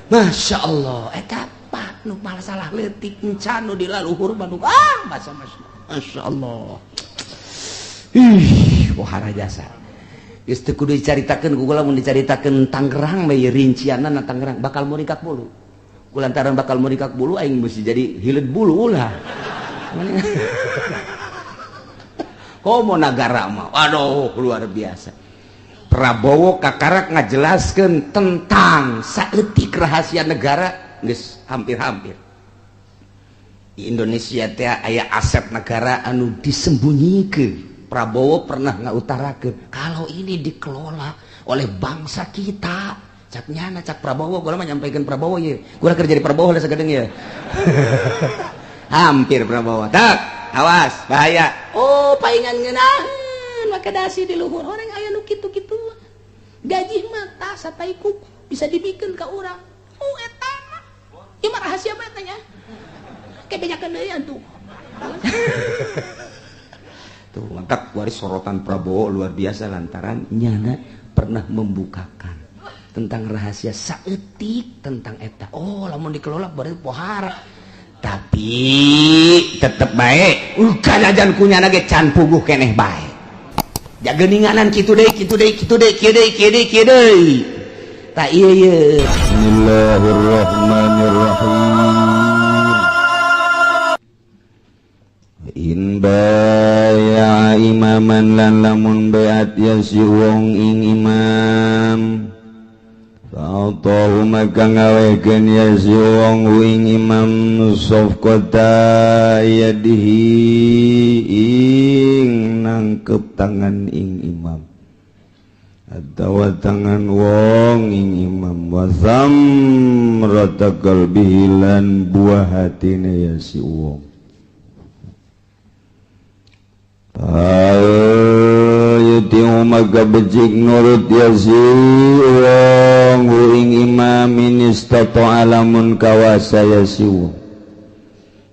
Masya Allah, eta apa nu masalah leutik encan nu di laluhur mah nu ah masa Masya Allah. Ih, wahara jasa. Geus teu kudu dicaritakeun ku kula, mun dicaritakeun Tangerang mah ieu rincianna Tangerang bakal muringkak bulu. Kulantaran bakal muringkak bulu, aing mesti jadi hileud bulu ulah. Komo nagara mah, aduh, luar biasa. Prabowo kakarak ngajelaskeun tentang saeutik rahasia negara, geus hampir-hampir. Di Indonesia teh aya aset negara anu disembunyikan. Prabowo pernah ngautarakeun kalau ini dikelola oleh bangsa kita, cak nyana, cak Prabowo. Gua mah nyampaikan Prabowo ye, gua kerja di Prabowo lah sagadeng ya, hampir Prabowo tak awas bahaya. Oh, paingan ngeunaheun make dasi di luhur orang aya nu kitu-kitu, gaji mata satai kuku bisa dibikin ke urang. Oh, eta mah ieu mah rahasia mah nya, kayak banyakan deui atuh. Tuh, mantap waris sorotan Prabowo luar biasa lantaran nyana pernah membukakan tentang rahasia saeutik tentang eta. Oh, lamun dikelola berarti pohara, tapi tetep baik kanajan kunyana ge can puguh keneh bae jageninganan kitu deui, kitu deui, kitu deui, kieu deui, kieu deui, kieu deui. Tak ieu ieu. Bismillahirrahmanirrahim. In baya imaman lan lamun beat ya si wong ing imam, fa'atahu maka ngawehkeun ya si wong ing imam safqata yadihi ing nangkep tangan ing imam atawa tangan wong ing imam, wa thamrata qalbihi lan buah hatine ya si wong. Yutiu maka becik nurut ya si wong ing imam in istata'a lamun kawasa ya si wong.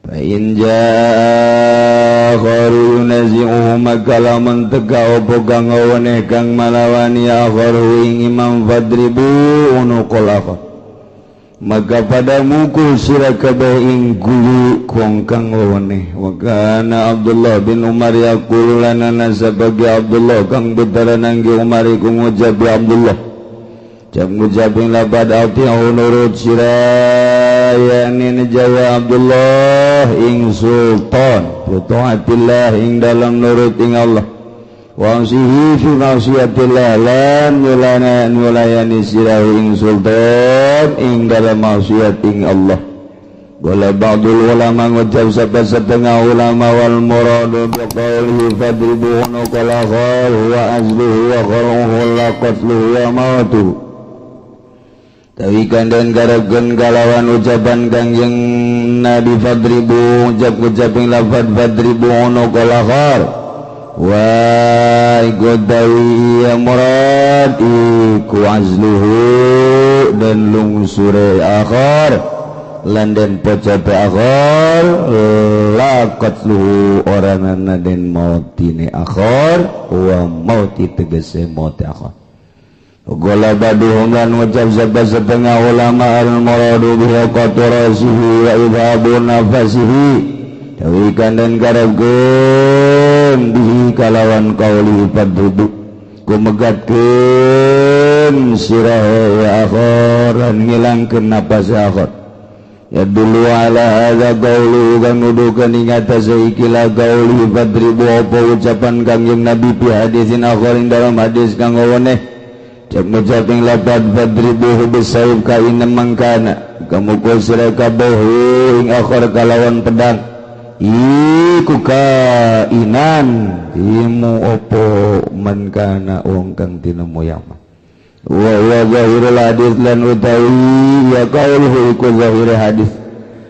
Fa in jaa akharu yunazi'uhu maka lamun teka opo kang ngaweneh kang malawani akharu ing imam, fadribu unuqal akhar maka pada mukul sira kabeh ing gulu kong kang weweneh. Wa kana Abdullah bin Umar yaqulu lana sebagai Abdullah kang betara nangge Umar iku ngucap Abdullah, jam ngucap ing labad ati'u nurut sira yakni nejaya Abdullah ing sultan fi taatillah ing dalam nurut ing Allah, wa sihi fi maksiatillah lan nyulana nyulayani sirahu ing sultan ing dalam maksiat ing Allah. Wala ba'dul ulama ngucap sapa setengah ulama, wal muradu bi qawlihi fadribu unuqal akhar huwa azluhu wa kharuhu la qatluhu wa mautu. Tawikan dan garagen kalawan ucapan Kangjeng Nabi fadribu, ucap-ucap ing lafad fadribu unuqal akhar wa iku dawi ya murad iku azluhu dan lungsure akhar lan den pocote akhar la qatluhu oranana den mautine akhar wa mauti tegese maut akhar. Gola baduhum lan ngucap sapa setengah ulama, al muradu bihi qatlu rasihi wa idhabu nafasihi. Tawikan dan garapkeun bihi kalawan qauli fadribu kumegatkeun sirahe ya akhar lan ngilangkeun napas akhar. Ya dulu ala hadza qaulu kang nuduhkeun ing atase ikilah qauli fadribu apa ucapan Kangjeng Nabi fi hadisin akhar ing dalam hadis kang weweneh. Cek ngucap ing lapad fadribuhu bisaib kaina mangkana kamukul sira kabeh ing akhar kalawan pedang iku kainan imu opo man kana wong kang tinemu yama. Wa wa zahirul hadis lan utawi ya qauluhu iku zahir hadis,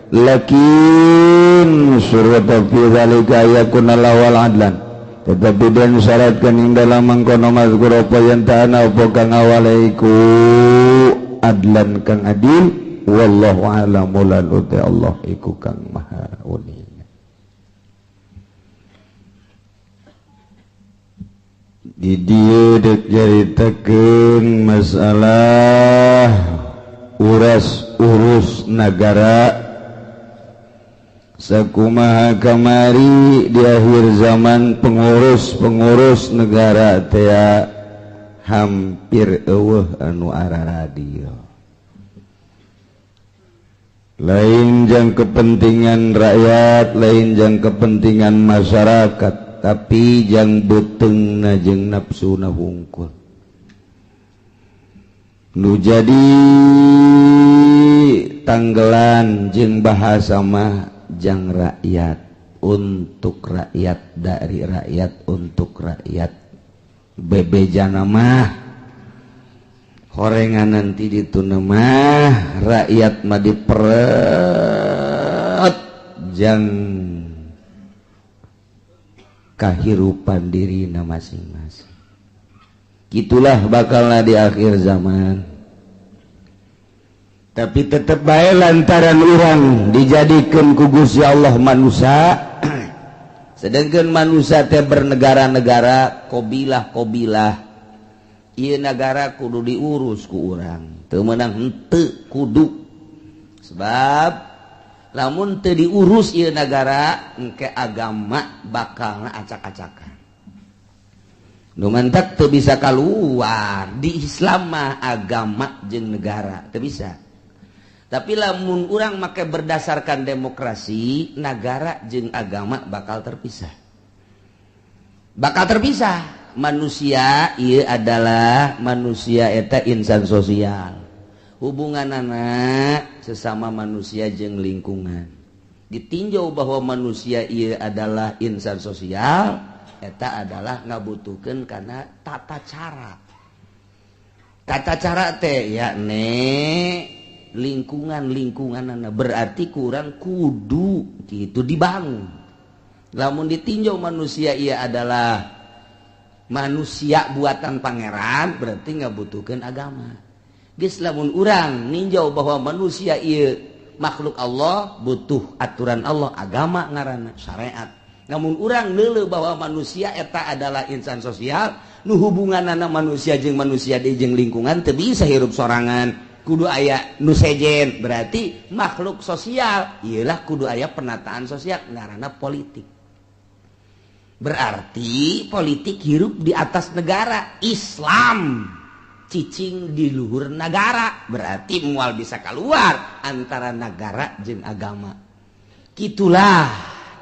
lakin surata fi zalika yakuna lawal adlan tetapi den syaratkan ing dalam mangkono mazkur apa yen ta'ana apa kang awale iku adlan kang adil. Wallahu a'lamu lan uti Allah iku kang maha uning. Di dieu dek nyaritakeun masalah uras urus negara sakumaha kamari di akhir zaman pengurus-pengurus negara teh hampir eueuh anu araradio. Lain jang kepentingan rakyat, lain jang kepentingan masyarakat, tapi jang beuteungna jeung nafsuna hungkul. Nu jadi tanggelan jeung bahasa mah jang rakyat, untuk rakyat, dari rakyat, untuk rakyat. Bebejana mah horengan nanti dituna mah rakyat mah diperet jang kahirupan dirina masing-masing. Gitulah bakalna di akhir zaman. Tapi tetep bae lantaran urang dijadikan ku Gusti Allah manusia, sedangkan manusia teh bernegara-negara, kobilah-kobilah. Ieu negara kudu diurus ku urang, teu meunang henteu kudu. Sebab lamun teu diurus ieu negara, engke agama bakalna acak-acakan. Nu mantak teu bisa keluar di Islam mah agama jeung negara teu bisa. Tapi lamun urang make berdasarkan demokrasi, negara jeung agama bakal terpisah. Bakal terpisah. Manusia ieu adalah manusia eta insan sosial. Hubunganana sesama manusia jeung lingkungan. Ditinjau bahwa manusia ieu adalah insan sosial, eta adalah ngabutuhkeun kana tata cara. Tata cara teh yakni lingkungan-lingkungan, berarti kurang kudu gitu dibangun. Lamun ditinjau manusia ia adalah manusia buatan pangeran, berarti ngabutuhkeun agama. Geus lamun urang ninjau bahwa manusia ieu makhluk Allah, butuh aturan Allah, agama ngaranna syariat. Namun urang neuleuh bahwa manusia eta adalah insan sosial, nu hubunganana manusia jeung manusia deui jeung lingkungan teu bisa hirup sorangan, kudu aya nu sejen, berarti makhluk sosial iyalah kudu aya penataan sosial ngaranna politik. Berarti politik hirup di atas negara Islam, cicing di luhur negara, berarti mual bisa keluar antara negara jeung agama. Gitulah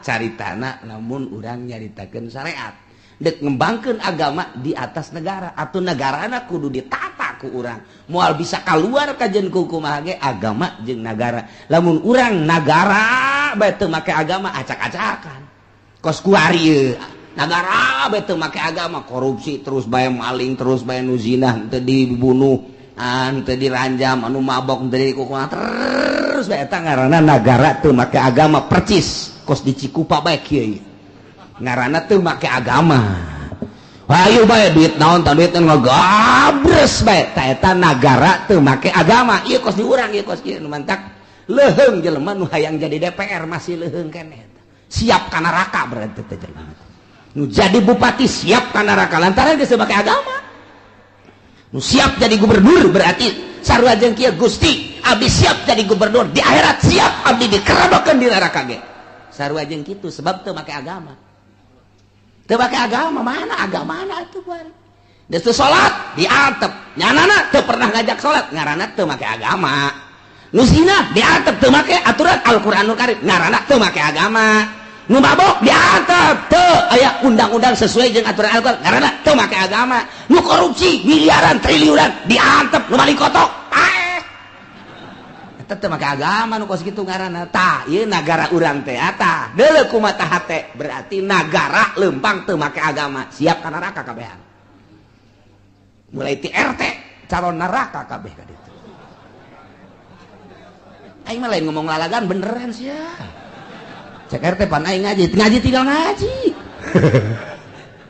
caritana lamun urang nyaritakeun syariat. Dek ngembangkeun agama di atas negara atau negarana kudu ditata ku urang. Moal bisa keluar kajen ku kumaha ge agama jeung negara. Lamun urang nagara bae teu make agama acak-acakan. Kos kuari ieu nagara bae teu make agama, korupsi terus bae, maling terus bae, nu zina teu dibunuh, teu diranjam, anu mabok teu dikukumaha terus bae, eta ngaranna nagara teu make agama percis kos di Cikupa bae kieu. Ngaranna teu make agama. Ayo bae duit naon tah, duit ngagabres bae, ta eta nagara teu make agama. Ieu kos di urang, ieu kos kieu nu mantak leuheung jelema nu hayang jadi DPR masih leuheung keneh. Siap ka neraka berarti teh jelema. Nu jadi bupati siap ka neraka lantaran geus teu make agama. Nu siap jadi gubernur berarti sarua jeung kieu, Gusti, abdi siap jadi gubernur di akhirat, siap abdi dikerodokeun di neraka ge. Sarua jeung kitu sebab teu make agama. Teu make agama, mana agamana atuh bari. Geus teu salat diantep, nyanana teu pernah ngajak salat, ngaranna teu make agama. Nu zina diantep teu make aturan Al-Qur'anul Karim, ngaranna teu make agama. Nu mabok diantep teu aya undang-undang sesuai jeung aturan Al-Qur'an, ngaranna teu make agama. Nu korupsi miliaran triliunan diantep, nu maling kotok paeh. Eta teu make agama nu kos kitu ngaranna. Tah, ieu nagara urang teh tah. Deuleu kumaha hate, berarti nagara lempang teu make agama, siap ka neraka kabehan. Mulai ti RT calon neraka kabeh ka ditu. Aing mah lain ngomong lalagan beneran sia. Cek RT pan aing ngaji, ngaji tinggal ngaji.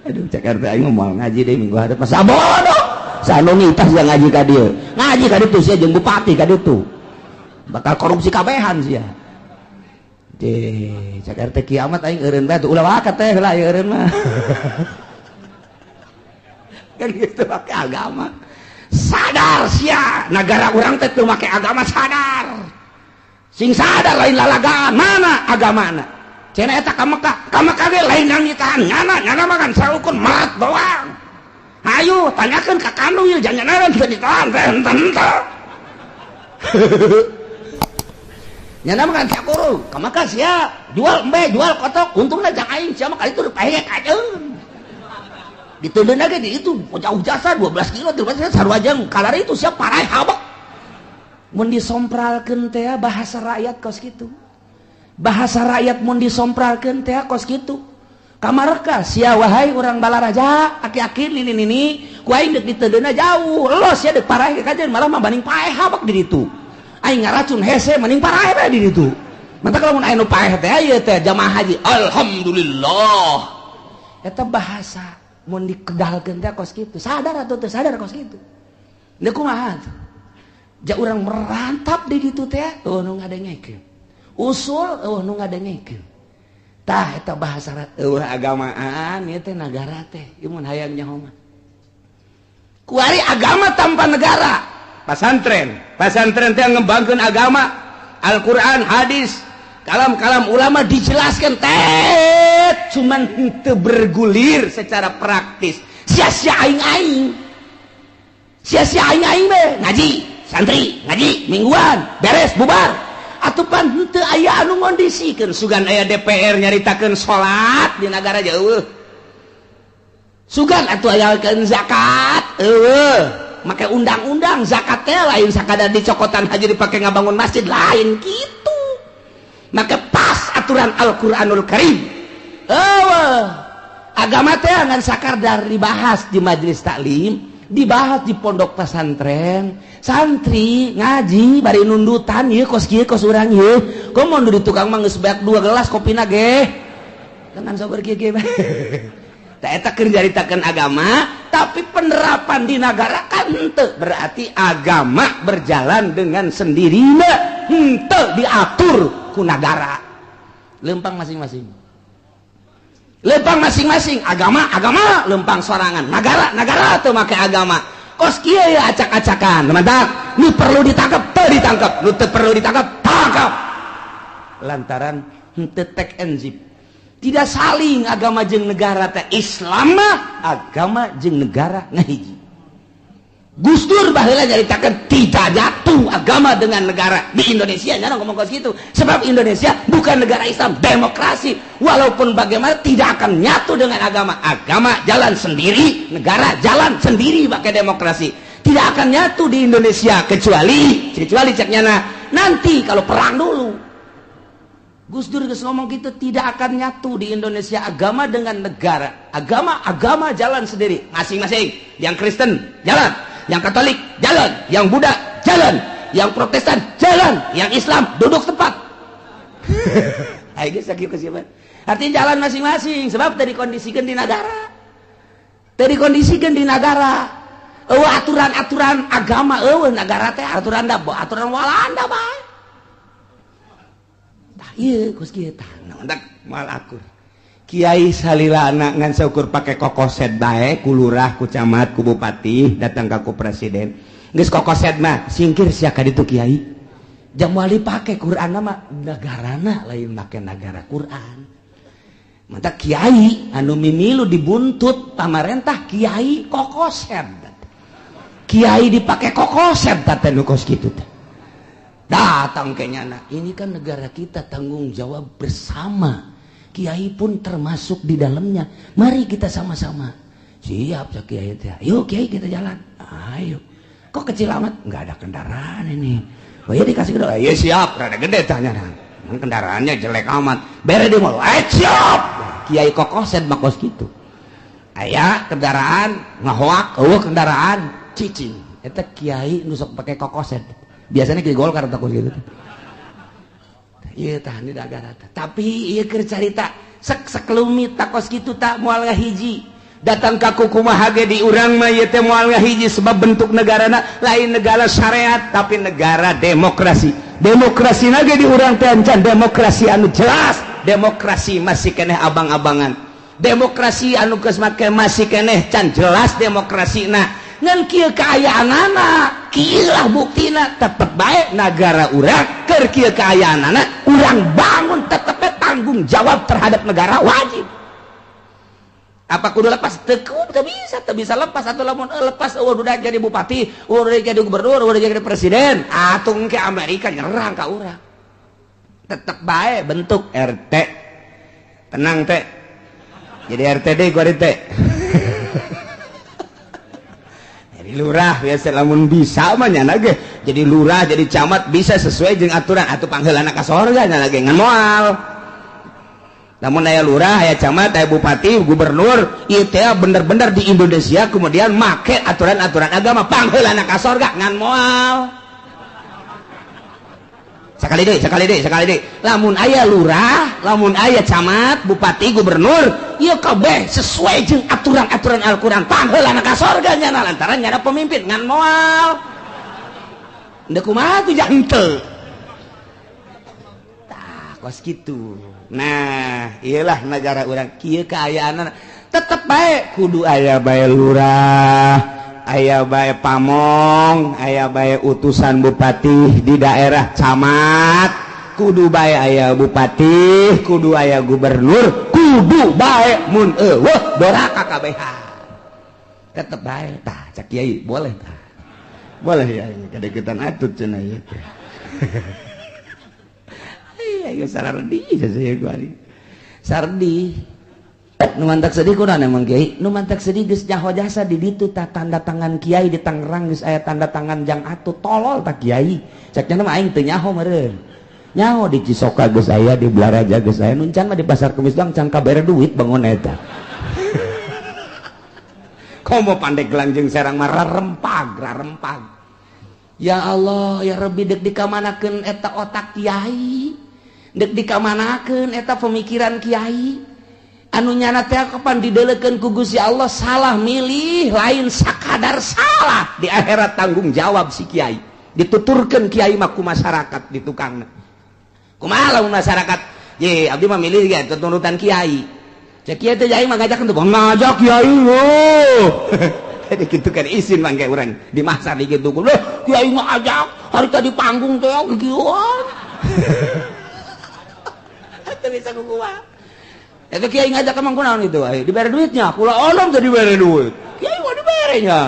Aduh cek RT aing mah moal ngaji deui minggu hadap masa bodoh. Sanongitas yang ngaji ka dieu. Ngaji ka ditu sia jeung bupati ka ditu. Bakal korupsi kabehan sia. Cek cek RT kiamat aing eureun bae ulah wakat teh lah eureun mah. Kan gitu pakai agama. Sadar sia, negara urang teh teu make agama sadar. Sing sadar lain lalagaan, mana agamana? Cenah eta ka Mekah, ka Mekah ge lain nangitahan nyana, nyana mah kan saukur merat doang. Ayo tanyakeun ka kanu ieu jangan-jangan teu ditahan teh henteu. Nyana mah kan sakuru, ka Mekah sia, jual embe, jual kotok, untungna jang aing sia mah kali itu pahek ajeun. Diteundeun ge di itu jauh jasa 12 kilo 13 sarua jeung kalari itu sia parai habek. Mun disompralkeun teh bahasa rakyat kos kitu. Bahasa rakyat mun disompralkeun teh kos kitu. Kamareka sia wahai urang Balaraja, aki-aki nini-nini, ku aing deuk diteundeunna jauh. Lo sia deuk paraeh kajeun malah mah banding paeh habek di ditu. Aing ngaracun hese mending paraeh bae di ditu. Mantap lamun aya nu paeh teh ieu teh jamaah haji. Alhamdulillah. Eta bahasa mun dikedalkeun teh kos kitu. Sadar atau teu sadar kos kitu. Deuk kumaha tuh? Ja urang merantap di ditu teh, eueuh nu ngadengekeun. Usul eueuh nu ngadengekeun. Tah eta bahasa eueuh agamaan ieu teh nagara teh, ieu mun hayang nyaho mah. Kuari agama tanpa negara. Pasantren, pasantren teh ngembangkeun agama, Al-Qur'an, hadis, kalam-kalam ulama dijelaskan teh cuman henteu bergulir secara praktis. Sia-sia aing-aing. Sia-sia aing-aing be ngaji, santri ngaji mingguan, beres bubar. Atupan henteu aya anu ngondisikeun sugan aya DPR nyaritakeun salat di nagara jauh. Sugan atuh ayakeun zakat, eueuh. Make undang-undang zakat teh lain sakadar dicokotan haji dipake ngabangun masjid lain kitu. Make pas aturan Al-Qur'anul Karim. Eueuh. Agama teh ngan sakadar dibahas di majelis taklim, dibahas di pondok pesantren, santri ngaji bari nundutan ieu kos kieu kos urang ieu. Komo di tukang mah geus beak 2 gelas kopina ge. Dengan sabar kieu kieu. Tah eta keur nyaritakeun agama, tapi penerapan di nagara kan henteu. Berarti agama berjalan dengan sendirinya, henteu diatur ku nagara. Lempang masing-masing. Lempang masing-masing, agama agama lempang sorangan, nagara nagara teu make agama. Kos kieu ya acak-acakan. Mantap, nu perlu ditangkap teu ditangkap, nu teu perlu ditangkap tangkap. Lantaran henteu tek enzip. Tidak saling agama jeung negara teh. Islam mah agama jeung negara ngahiji. Gus Dur baheula nyaritakeun tidak jatuh agama dengan negara di Indonesia, nya ngomong kos kitu. Sebab Indonesia bukan negara Islam, demokrasi. Walaupun bagaimana tidak akan nyatu dengan agama. Agama jalan sendiri, negara jalan sendiri pakai demokrasi. Tidak akan nyatu di Indonesia kecuali cek nyana nanti kalau perang dulu. Gus Dur geus ngomong gitu, tidak akan nyatu di Indonesia agama dengan negara. Agama jalan sendiri, masing-masing. Yang Kristen jalan, yang Katolik jalan, yang Buddha jalan, yang Protestan jalan, yang Islam duduk tempat. Ayo geus sakieu kesiapan. Artinya jalan masing-masing, sebab tadi kondisikan di negara. Tadi kondisikan di negara. Eueuh aturan-aturan agama eueuh negara teh aturan da aturan Walanda bae. Iya, kos kieu tah naon moal akur. Kiai salilana ngan saukur pake kokoset bae ku lurah, ku camat, ku bupati, datang ka ku presiden. Geus kokoset mah singkir sia ka ditu kiai. Jam moal dipake Qur'anna mah negarana lain make nagara Qur'an. Mata kiai anu mimilu dibuntut pamarentah kiai kokoset. Kiai dipake kokoset teh nu kos kitu teh. Datang kayaknya anak, ini kan negara kita, tanggung jawab bersama. Kiai pun termasuk di dalamnya. Mari kita sama-sama. Siap ya kiai teh. Ayo kiai kita jalan. Ayo. Kok kecil amat? Nggak ada kendaraan ini. Oh ya dikasih gede. Iya siap. Rada gede tanya. Kendaraannya jelek amat. Bere di mall. Siap. Kiai kokoset mah kos gitu. Aya kendaraan ngahoak, eueuh kendaraan cicing. Eta kiai nu sok pake kokoset. Biasanya ke Golkar takut gitu. Iya tahan di nagara. Tapi iya keur carita sek sekelumit takos kitu tak moal ngahiji. Datang ka kumaha ge di urang mah ieu teh moal ngahiji sebab bentuk negarana lain negara syariat tapi negara demokrasi. Demokrasi na ge di urang teh encan demokrasi anu jelas, demokrasi masih keneh abang-abangan. Demokrasi anu geus make masih keneh can jelas demokrasina. Ngan kieu kaayaanana, kieu lah buktina tetep bae nagara urang keur kieu kaayaanana, urang bangun tetep tanggung jawab terhadap negara wajib. Apa kudu lepas? Teu bisa, teu bisa lepas atau lamun lepas eueuh udah jadi bupati, udah jadi gubernur, udah jadi presiden, atuh engke Amerika nyerang ka urang. Tetep bae bentuk RT. Tenang teh. Jadi RT deui ku ari teh. Jadi lurah biasa lamun bisa mah nyana ge. Jadi lurah, jadi camat bisa sesuai jeung aturan atuh pangheulana ka sorga nyana ge ngan moal. Namun aya lurah, aya camat, aya bupati, gubernur, ieu teh bener-bener di Indonesia kemudian make aturan-aturan agama pangheulana ka sorga ngan moal. Sekali deui. Lamun aya lurah, lamun aya camat, bupati, gubernur, ieu kabeh sesuai jeung aturan-aturan Al-Qur'an pangheulana ka sorga nyana lantaran nyana pemimpin ngan moal. Ndeu kumaha tuh janteu. Tah kos kitu. Nah, iyalah negara urang kieu kaayaanna tetep bae kudu aya bae lurah, aya bae pamong, aya bae utusan bupati di daerah camat, kudu bae aya bupati, kudu aya gubernur, kudu bae mun eueuh doraka kabehan. Tetep bae tah cak kiai boleh tah. Boleh ya kadeukeutan atut cenah ieu teh. Iya, sardi saya gua ari. Sardi. Nu mantak sedih kunaon emang kiai? Nu mantak sedih geus nyaho jasa di ditu tah tanda tangan kiai di Tangerang geus aya tanda tangan jang atuh tolol tah kiai. Cek nya mah aing teu nyaho meureun. Nyaho di Cisoka geus aya, di Blaraja geus aya, nu can mah di Pasar Kemis doang can kabere duit bangun eta. Komo Pandeglang jeung Serang mah rarempag, rarempag. Ya Allah, ya Rabbi deuk dikamanakeun eta otak kiai. Dek dikamanakeun eta pemikiran kiai anu nyana teh kapan dideulekeun ku Gusti Allah salah milih lain sakadar salah di akhirat tanggung jawab si kiai dituturkeun kiai mah ku masyarakat di tukangna kumaha lamun masyarakat ye abdi mah milih ge turutan kiai cek kiai teh aing mah ngajak teu ngajak kiai lho jadi kitu kan isin mangke urang di mahsar di kitu lho kiai mah ajak hari tadi panggung teh kieuan. Teu bisa kukuah. Eta kiai ngajak emang kunaon itu ayo dibere duitnya. Kula onom teu dibere duit. Kiai mah diberenya.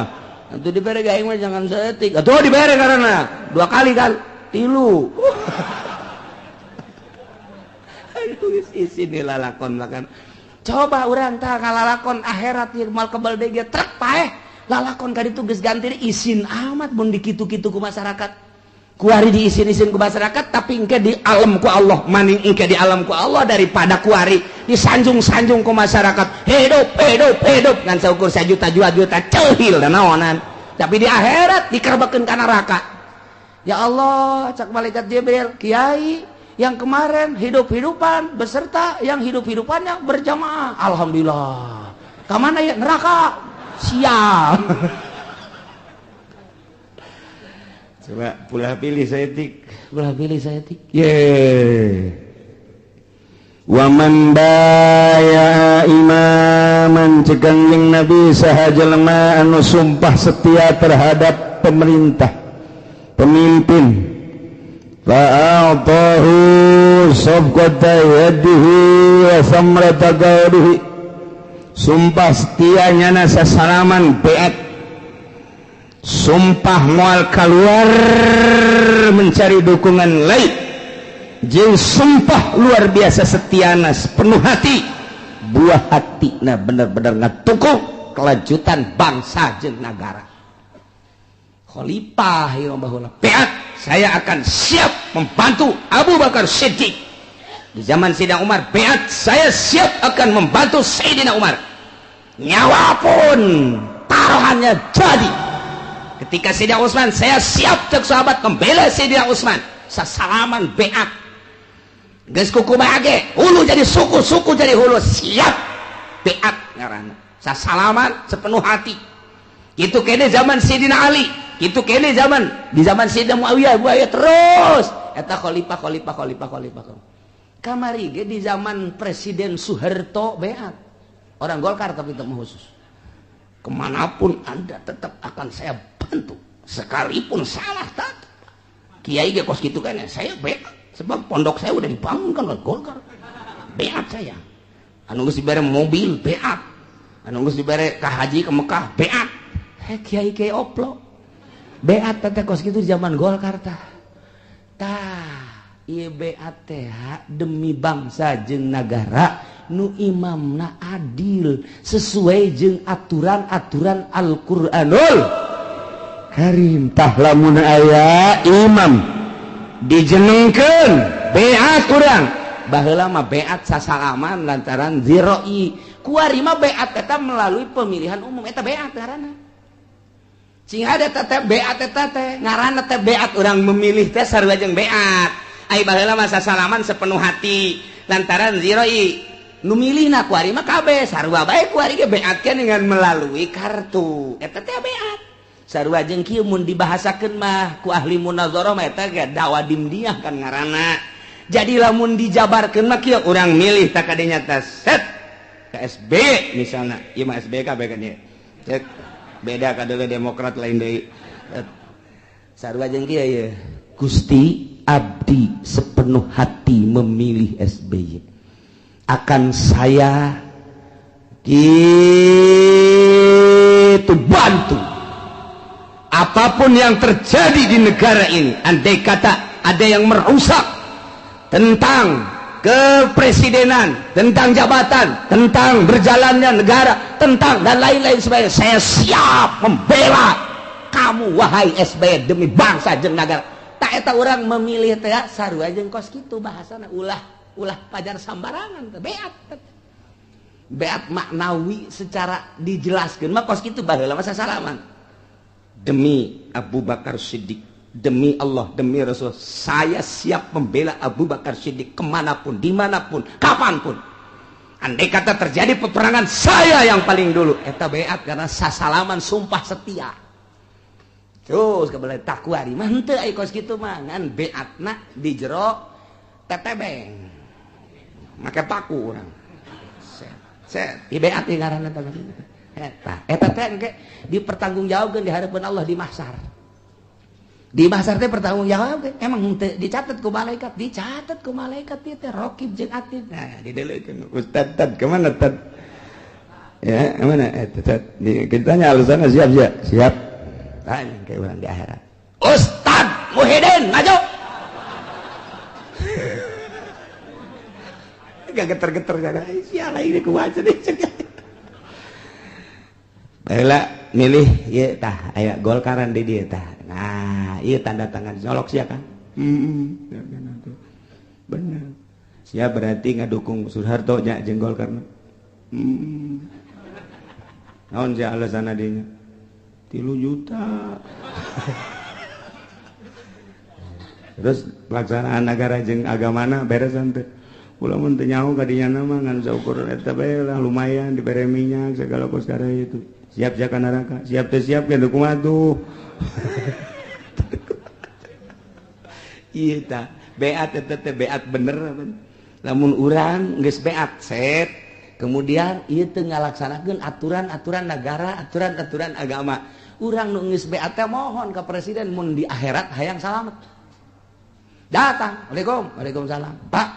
Atuh dibere ge aing mah jangan saeutik. Atuh dibere karena dua kali kan tilu. Aduh isin lalakon makan. Coba urang tah ngalalakon akhirat ieu mal kebal deui ge trek paeh. Lalakon ka ditu geus ganti isin amat mun dikitu-kitu ku masyarakat. Kuari diisin-isin ku masyarakat tapi engke di alam ku Allah maning engke di alam ku Allah daripada kuari disanjung-sanjung ku masyarakat hidup hidup hidup ngan saukur sajuta dua juta ceuhil dan naonan tapi di akhirat dikerbekeun ka neraka. Ya Allah cak malaikat Jibril kiai yang kemarin hidup-hidupan beserta yang hidup-hidupannya berjamaah alhamdulillah ka mana ya neraka sial. Coba pulah pilih saya tik, pulah pilih saya tik. Ye. Wa man baya imaman cegang jeung Nabi saha jelema anu sumpah setia terhadap pemerintah, pemimpin. Fa'atahu sabqata yadihi wa samrata qawlihi. Sumpah setia nyana sasalaman beat. Sumpah mual keluar mencari dukungan lain jeung sumpah luar biasa setiana penuh hati buah hati nah bener-bener ngatuku kelanjutan bangsa jeung nagara. Khalifah ieu baheula beat saya akan siap membantu Abu Bakar Siddiq di zaman Sayyidina Umar beat saya siap akan membantu Sayyidina Umar nyawa pun taruhannya jadi. Ketika Sayyidina Utsman, saya siap cek sahabat membela Sayyidina Utsman. Sasalaman beat. Geus kuku bage, hulu jadi suku, suku jadi hulu, siap beat ngaranna. Sasalaman sepenuh hati. Kitu kene zaman Sayyidina Ali, kitu kene zaman di zaman Sayyidina Muawiyah, Muawiyah terus eta khalifah khalifah khalifah khalifah. Kamari ge di zaman Presiden Soeharto beat. Orang Golkar tapi teu khusus. Kemanapun Anda tetap akan saya bantu. Sekalipun salah tetap. Kiai ge kos kitu kan saya beat sebab pondok saya udah dibangunkan oleh Golkar. Beat saya. Anu geus dibere mobil beat. Anu geus dibere ka haji ke Mekah beat. Heh kiai kiai oplo. Beat teh kos kitu zaman Golkar tah. Tah ieu beat teh demi bangsa jeung nagara nu imamna adil sesuai jeung aturan-aturan Al-Qur'anul Karim. Tah lamun aya imam dijenengkeun beat urang baheula mah beat sasalaman lantaran ziroi kuari mah beat eta melalui pemilihan umum eta beat ngaranna cing ada teh beat eta teh ngaranna teh beat urang memilih teh sarua jeung beat. Ai baheula mah sasalaman sepenuh hati lantaran ziroi nu milihna kuari mah kabeh sarua bae kuari ge beatkeun dengan melalui kartu eta teh beat sarua jeung kieu mun dibahasakeun mah ku ahli munazarah mah eta ge dawa dimdiah kan ngaranna. Jadi lamun dijabarkeun mah kieu urang milih tak kadenya teh set ke SB misalna ieu mah SB kabeh kan ieu cek beda kadeuleu Demokrat lain deui sarua jeung kieu ieu Gusti abdi sepenuh hati memilih SBY akan saya gitu bantu apapun yang terjadi di negara ini. Andai kata ada yang merusak tentang kepresidenan, tentang jabatan, tentang berjalannya negara, tentang dan lain-lain sebagainya, saya siap membela kamu wahai SBY demi bangsa jeung negara. Tak eta urang memilih teh sarua jeung kos kitu bahasana ulah ulah pajar sambarangan teh beat. Beat maknawi secara dijelaskeun mah kos kitu baheula mah sasalaman. Demi Abu Bakar Siddiq, demi Allah, demi Rasul, saya siap membela Abu Bakar Siddiq kemanapun, dimanapun, kapanpun. Andai kata terjadi peperangan, saya yang paling dulu. Eta beat karena sasalaman sumpah setia. Terus kebelah takwari mah henteu ai kos kitu mah ngan beatna di jero tetebeng. Make paku urang. Set, set, di beat ieu ngaranna teh. Eta, eta teh engke dipertanggungjawabkeun di hadapan Allah di mahsyar. Di mahsyar teh pertanggungjawabkeun. Emang henteu dicatat ku malaikat, dicatat ku malaikat ieu teh raqib jeung atid. Nah, didelekeun Ustad tad kemana tad? Ya, kemana? Tad ditanya alasannya siap siap. Siap. Tanya ke orang di akhirat. Ustad Muhyiddin maju. Gak geter-geter kan. Sial ini kumaha deh. Baheula milih ieu tah aya Golkaran di dieu tah. Nah, ieu tanda tangan nyolok sia kan? Heeh. Bener. Sia berarti ngadukung Soeharto nya jeung Golkar. Heeh. Naon sia alasanna dinya? 3 juta. Terus pelaksanaan negara jeung agamana beres teu? Ulah mun teu nyaho ka dinya mah ngan saukur eta bae lah lumayan dibere minyak segala kos kare itu. Siap siap ka neraka, siap teu siap ge kumaha tuh. Ieu tah beat eta teh beat bener. Lamun urang geus beat set, kemudian ieu teu ngalaksanakeun aturan-aturan negara, aturan-aturan agama. Urang nu geus beat teh mohon ka presiden mun di akhirat hayang salamet. Datang, Waalaikum, waalaikumsalam. Pak,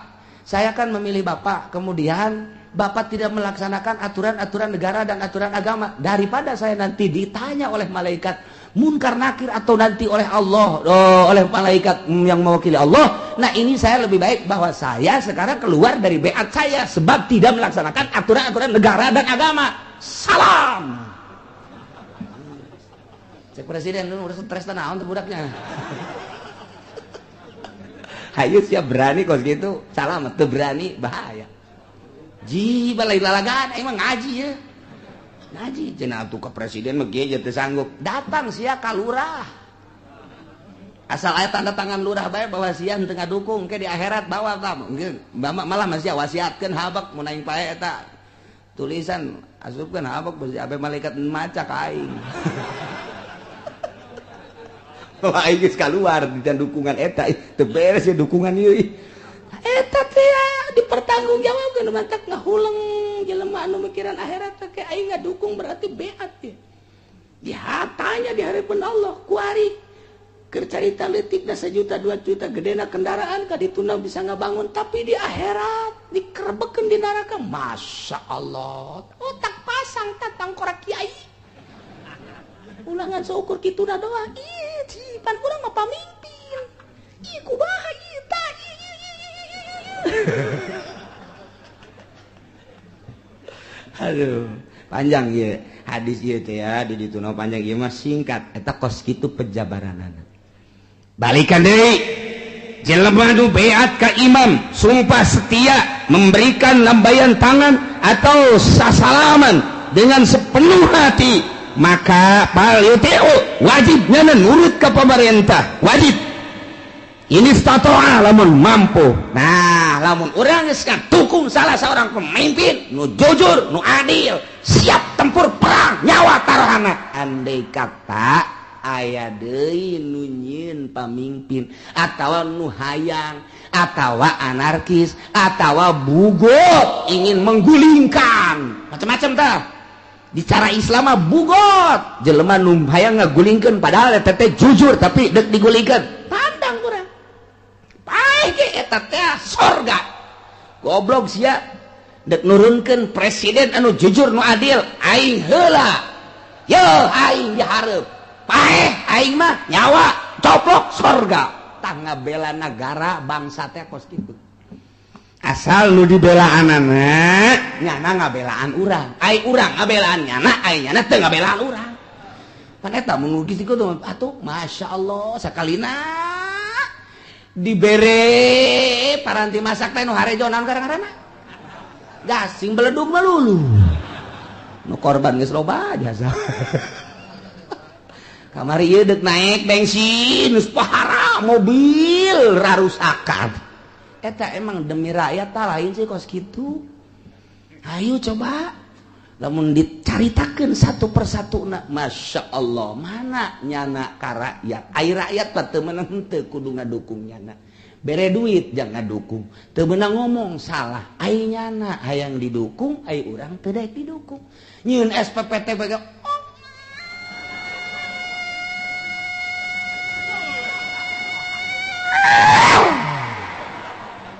saya kan memilih Bapak, kemudian Bapak tidak melaksanakan aturan-aturan negara dan aturan agama. Daripada saya nanti ditanya oleh malaikat munkar nakir atau nanti oleh Allah, oh, oleh malaikat yang mewakili Allah. Nah ini saya lebih baik bahwa saya sekarang keluar dari beat saya sebab tidak melaksanakan aturan-aturan negara dan agama. Salam. Cek presiden lu udah stres naon tuh budaknya. Hayu siap berani kos gitu, salam teu berani bahaya. Ji balai lalagan emang ngaji ya. Ngaji cenah atuh ka presiden mah ge teu sanggup. Datang sia ka lurah. Asal aya tanda tangan lurah bae bahwa sia henteu ngadukung ke di akhirat bawa tah. Mungkin malah masih wasiatkeun habak mun aing pae eta. Tulisan asupkeun habak besi abe malaikat maca ka aing. Wah, aing geus kaluar di dukungan eta teu beres ya dukungan ieu. Eta teh dipertanggungjawabkeun mantak ngahuleng Jelema anu mikiran akhirat teh aing ngadukung berarti beat ya. Dihatanya di hadapan Allah kuari keur carita leutikna 1 juta 2 juta gedena kendaraan ka dituna bisa ngabangun tapi di akhirat dikerebekeun di neraka. Masya Allah, otak pasang tatang korak kiai ulangan seukur kituna doang. Ih, pan urang mah pamimpin. Ih, kumaha ieu tah. Aduh, panjang ieu hadis ieu teh ya di dituna panjang ieu mah singkat eta kos kitu pejabaranana. Balikan deui jelema nu beat ka imam sumpah setia memberikan lambaian tangan atau sasalaman dengan sepenuh hati, maka fal yuti'u wajibnya nurut ke pemerintah, wajib. Ini statoa lamun mampu. Nah, lamun urang geus dukung salah seorang pemimpin nu jujur, nu adil, siap tempur perang nyawa taruhana. Andai kata aya deui nu nyieun pamimpin atawa nu hayang atawa anarkis atawa bugot ingin menggulingkan macam-macam tah. Di cara Islam mah bugot jelema nu hayang ngagulingkeun padahal eta teh jujur tapi deuk digulingkeun. Pandang urang. Paeh ge eta teh sorga. Goblok sia deuk nurunkeun presiden anu jujur nu adil aing heula. Yo aing dihareup. Paeh aing mah nyawa coplok sorga. Tah ngabela nagara bangsa teh kos kitu. Asal nu dibelaanana nyana ngabelaan urang, ai urang ngabelaan nyana, ai nyana teu ngabelaan urang. Pan eta mun geus kitu atuh masyaallah sakalina dibere paranti masak teh nu harejo naon ngaranna? Gasing beledug mah lulu. Nu korban geus loba jasa. Kamari ieu deuk naik bensin geus pahara mobil rarusakan. Eta emang demi rakyat tak lain sih kos kitu. Ayo coba lamun dicaritakeun satu persatu na, Masya Allah mana nyana ka rakyat. Ai rakyat mah teu meunang henteu kudu ngadukung nyana. Bere duit jangan ngadukung, teu meunang ngomong salah. Ai nyana hayang didukung, ai urang teu daek didukung. Nyieun SPPT bae oh.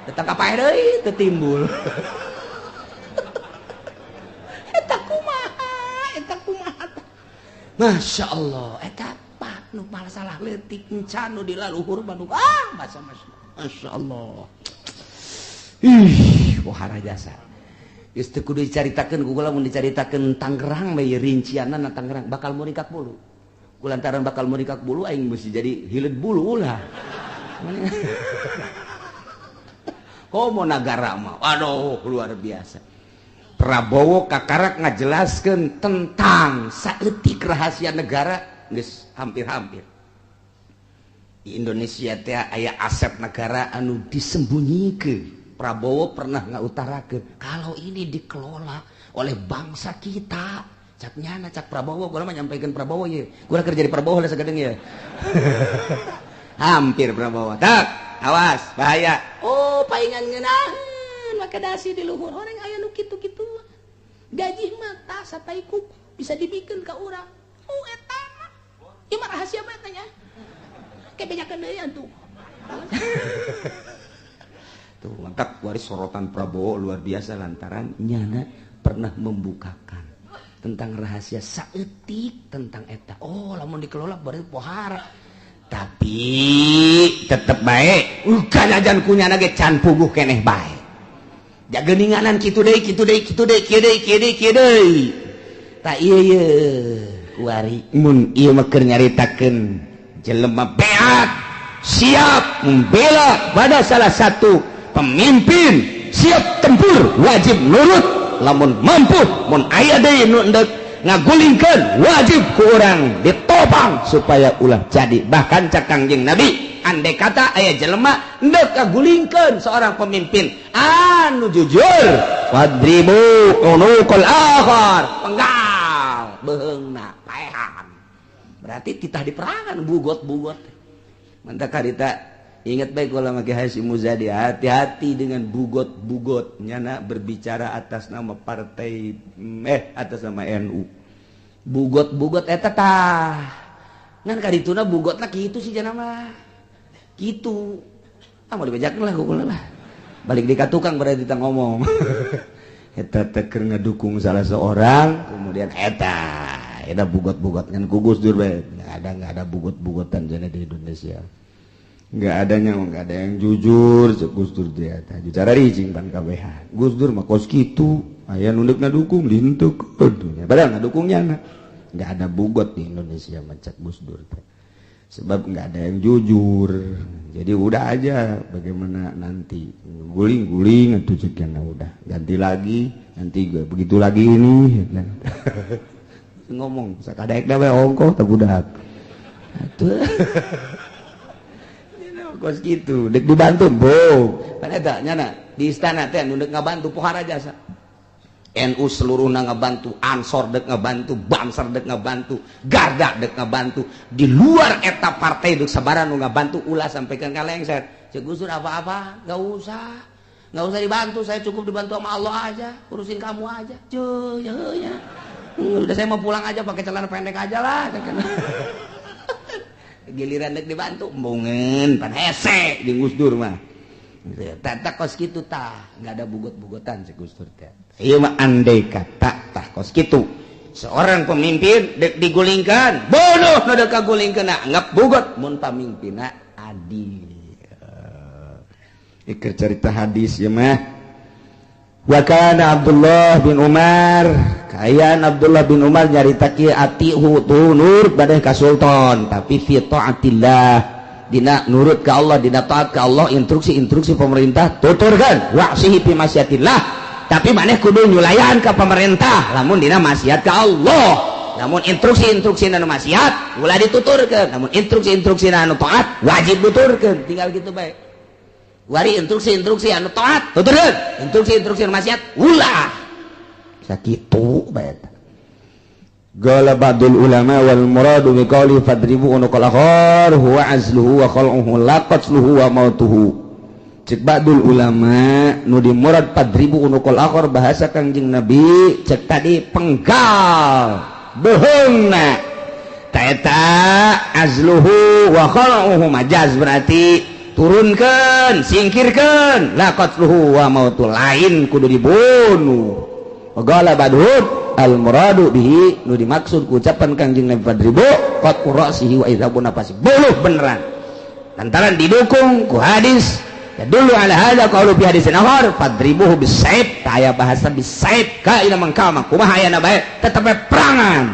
Tetangga paeh deui teu timbul. Eta kumaha, eta kumaha. Masya Allah, eta pak nu masalah leutik encan nu di laluhur mah nu ah masa Masya Allah. Ih, wahara jasa. Geus teu kudu dicaritakeun ku kula mun dicaritakeun Tangerang we rincianna Tangerang bakal murikak bulu. Kulantaran bakal murikak bulu aing mesti jadi hileud bulu ulah. Komo nagara mah, aduh luar biasa. Prabowo kakarak ngajelaskeun tentang saeutik rahasia negara geus hampir-hampir. Di Indonesia teh aya aset negara anu disembunyikeun. Prabowo pernah ngautarakeun kalau ini dikelola oleh bangsa kita. Cak nyana cak Prabowo, gua mah nyampaikan Prabowo ye. Gua kerja di Prabowo lah sagedeung ye. Hampir Prabowo. Tak. Awas, bahaya. Oh, paingan ngeunaheun make dasi di luhur orang aya nu kitu-kitu. Gaji mah tah satai kuku bisa dibikeun ka urang. Oh, eta mah. Ieu mah rahasia mah eta nya. Ke bejakeun deui antu. Tuh, mantap waris sorotan Prabowo luar biasa lantaran nyana pernah membukakan tentang rahasia saeutik tentang eta. Oh, lamun dikelola berarti pohara. Tapi tetep baik kanajan kunyana ge can puguh keneh bae. Jageninganan kitu deui kitu deui kitu deui kieu deui kieu deui kieu deui. Ta ieu ye kuari mun ieu mah keur nyaritakeun jelema beat siap membela pada salah satu pemimpin, siap tempur, wajib nurut lamun mampu, mun aya deui nu endek ngagulingkeun wajib ku urang ditopang supaya ulah jadi. Bahkan cak Kangjeng Nabi, andai kata aya jelema endek ngagulingkeun seorang pemimpin anu jujur, wadribu unuqal akhar, penggal beheungna paehan. Berarti titah diperangan bugot-bugot. Mantap karita Ingat baik kalau make Hasyim Muzadi, hati-hati dengan bugot-bugot nyana berbicara atas nama partai, atas nama NU. Bugot-bugot eta tah. Ngan kadituna bugot lah kitu sih jana mah. Kitu. Ah, mau dibejakeun lah kukula lah. Balik di ka tukang berarti kita ngomong. Eta teh keur ngedukung salah seorang, kemudian eta eta bugot-bugot ngan ku Gus Dur bae. Nggak ada bugot-bugotan jana di Indonesia. Nggak adanya, nggak ada yang jujur, cek Gus Dur. Dia teh cara ricing pan KBH. Gus Dur mah kos kitu, aya nu deuk ngadukung dihentuk, padahal ngadukungnya nggak ada bugot di Indonesia mah cek Gus Dur teh, sebab nggak ada yang jujur. Jadi udah aja, bagaimana nanti guling-guling atau cek, udah ganti lagi, nanti gue begitu lagi. Ini ngomong sakadaek we ongkoh teh budak atuh kos gitu. Dek dibantu bo kan eta nyana di istana teh nu dek ngabantu pohara jasa. NU seluruhna ngabantu, Ansor dek ngabantu, Banser dek ngabantu, Garda dek ngabantu. Di luar eta partai dek sabaran nu ngabantu, ulah sampaikan ka lengser. Cek Gus Dur, apa-apa nggak usah, nggak usah dibantu, saya cukup dibantu sama Allah aja, urusin kamu aja. Cuy, ya, ya. Udah, saya mau pulang aja pakai celana pendek aja lah. Giliran dek dibantu, embungeun pan hese jeung Gus Dur mah. Tata kos kitu tah, nggak ada bugot-bugotan si Gus Dur teh. Ieu mah andai kata tah kos kitu. Seorang pemimpin dek digulingkan, bunuh nu dek kagulingkeun, anggap bugot mun pamimpinna adil. Iker cerita hadis ya mah. Wa kana Abdullah bin Umar, kaayaan Abdullah bin Umar nyarita kieu, atihu tu nurut badan ka sultan, tapi fi taatillah, dina nurut ke Allah, dina taat ke Allah. Instruksi-instruksi pemerintah tuturkan, wa'sihi fi maksiatillah, tapi maneh kudu nyulayan ke pemerintah lamun dina maksiat ke Allah. Namun instruksi-instruksi anu maksiat ulah dituturkeun, namun instruksi-instruksi anu taat wajib tuturkeun. Tinggal gitu bae. Wari instruksi-instruksi anu taat tuturkeun, instruksi-instruksi anu maksiat ulah. Sakitu bae. Qala ba'dul ulama wal muradu bi qawli fadribu unuqal akhar huwa azluhu wa khal'uhu la qatluhu wa mautuhu. Cek ba'dul ulama, nu dimurad fadribu unuqal akhar bahasa Kangjeng Nabi cek tadi penggal beuheungna ta eta azluhu wa khal'uhu majaz, berarti turunkan, singkirkan, la qatluhu wa mautu, lain kudu dibunuh. Qala ba'duhum al muradu bihi, nu dimaksud ku ucapan Kangjeng Nabi fadribu qat'u ra'sihi wa idzabu nafasi, bunuh beneran, lantaran didukung ku hadis ya dulu ala hadza qaulu fi hadisin akhar fadribuhu bisaif, aya bahasa bisaif kaina mangkama kumaha ayana bae tetep perangan,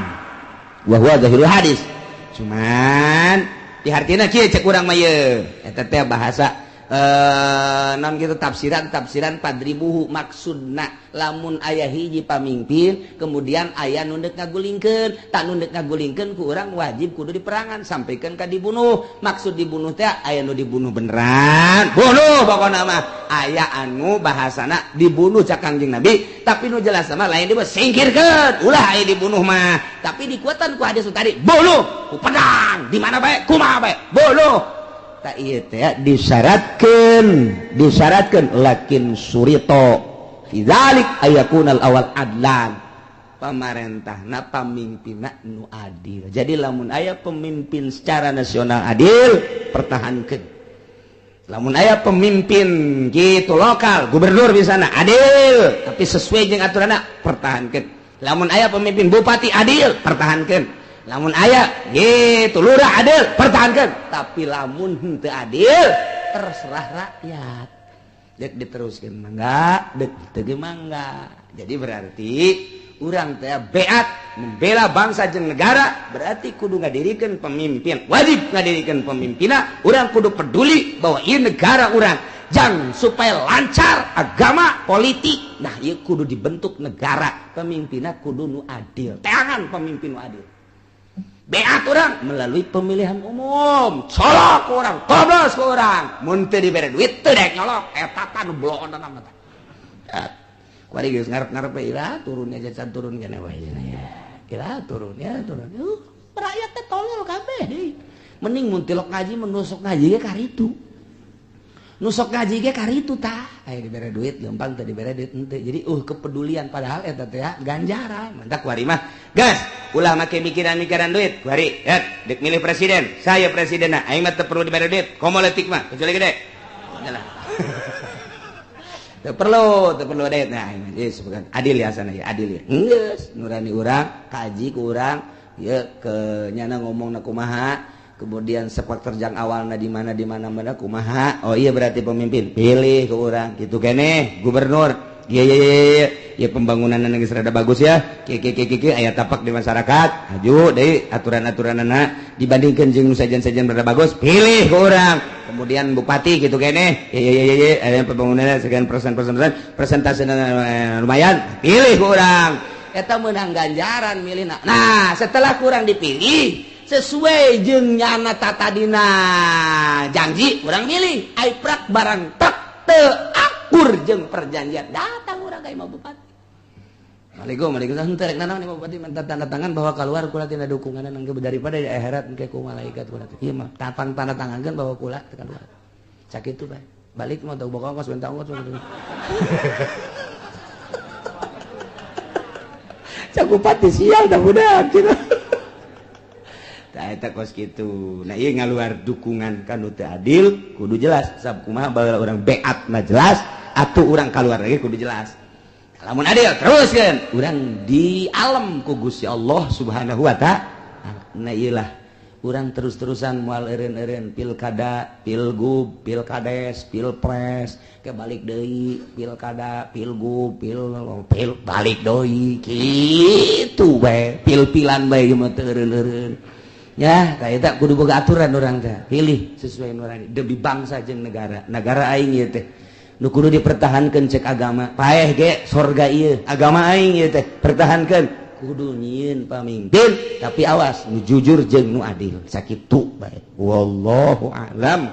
wa huwa zahirul hadis. Cuman dihartina kieu cek urang mah ye eta teh bahasa non gitu, tafsiran tafsiran fadribuhu maksudna lamun aya hiji pamimpin kemudian aya nu dek ngagulingkeun, tak nu dek ngagulingkeun ku urang wajib kudu diperangan sampaikan ka dibunuh. Maksud dibunuh teh aya nu dibunuh beneran, bunuh pokokna mah, aya anu bahasana dibunuh cak Kangjeng Nabi, tapi nu jelas sama lain dibunuh, singkirkeun, ulah aya dibunuh mah. Tapi dikuatan ku hadis tadi, bunuh ku pedang di mana bae, kumaha bae, bunuh. Tak ieu teh disyaratkeun, disyaratkeun lakin syurita fi dzalik ayakunal awal adlan, pamarentahna pamimpinna nu adil. Jadi lamun aya pemimpin secara nasional adil, pertahankeun. Lamun aya pemimpin gitu lokal, gubernur di sana adil tapi sesuai jeung aturanna, pertahankeun. Lamun aya pemimpin bupati adil, pertahankeun. Lamun aya gitu lurah adil, pertahankan. Tapi lamun henteu adil, terserah rakyat dek diteruskan mangga, dek teu mangga. Jadi berarti urang teh beat membela bangsa jeung negara, berarti kudu ngadirikeun pemimpin, wajib ngadirikeun pemimpinna. Urang kudu peduli bahwa ieu negara urang jang supaya lancar agama politik. Nah, ieu kudu dibentuk negara, pemimpinna kudu nu adil, teangan pemimpin nu adil. Beat urang melalui pemilihan umum, colok urang, coblos urang. Mun teu dibere duit teu dek nyolok. Eta tah nu bloon mah tah. Kuari geus ngarep-ngarep we, ira turunnya jajan turun kene wae ya. Ira turun ya turun. Rakyat teh tolol kabeh. Mending mun tilok ngaji menusuk ngaji ge karitu. Nu sok ngaji ge karitu tah. Aya dibere duit leumpang teu dibere duit henteu. Jadi kepedulian padahal eta teh ganjaran. Mantak kuari mah. Gas, ulah make mikiran-mikiran duit. Kuari, ya, dek milih presiden. Saya presidenna, aing mah teu perlu dibere duit. Komo leutik mah, kecuali gede. Lah. Teu perlu, teu perlu duit. Nah, geus adil ya sana ya, adil ya. Geus, nurani urang, kaji ku urang, ya ke nyana ngomongna kumaha, kemudian sepak terjang awalna di mana di mana mana kumaha. Oh iya, berarti pemimpin pilih ke urang gitu kene gubernur. Iya iya iya iya ya, pembangunan geus rada bagus ya. Kieu kieu kieu kieu, aya tapak di masyarakat maju deui aturan-aturanna dibandingkeun jeung nu sajen-sajen rada bagus, pilih ke urang. Kemudian bupati gitu kene, iya iya iya iya, aya pembangunan sekian persen persen persen, persentase lumayan, pilih ke urang. Eta menang ganjaran milihna. Nah, setelah kurang dipilih sesuai jeung nyana tatadina janji, urang milih ai prak barang tak teu akur jeung perjanjian, datang urang ka imah bupati. "Assalamualaikum, waalaikumsalam, henteu rek nanaon imah bupati?" "Minta tanda tangan bahwa keluar kula tina dukungan engke daripada di akhirat engke ku malaikat kula. Ieu mah tapang tanda tangankeun bahwa kula teu keluar." Sakitu bae. Balik mah teu boga ongkos, minta ongkos. Cak bupati, "Sial dah budak." Gitu. Tah, eta kos kitu. Nah, ieu ngaluar dukungan ka nu teu adil kudu jelas. Sab kumaha baheula urang beat mah jelas, atuh urang kaluar lagi kudu jelas. Lamun adil terus kan urang di alam ku Gusti Allah Subhanahu wa Ta'ala. Nah, ieu lah urang terus-terusan moal eureun-eureun pilkada, pilgub, pilkades, pilpres, ke balik deui pilkada, pilgub, pil, pil balik deui kitu bae, pil-pilan bae ieu mah teu eureun-eureun. Ya, kayak eta kudu boga aturan urang teh. Pilih sesuai nurani demi bangsa jeung negara. Negara aing ieu teh nu kudu dipertahankeun cek agama. Paeh ge sorga ieu, agama aing ieu teh pertahankeun. Kudu nyieun pamimpin, tapi awas nu jujur jeung nu adil. Sakitu bae. Wallahu a'lam.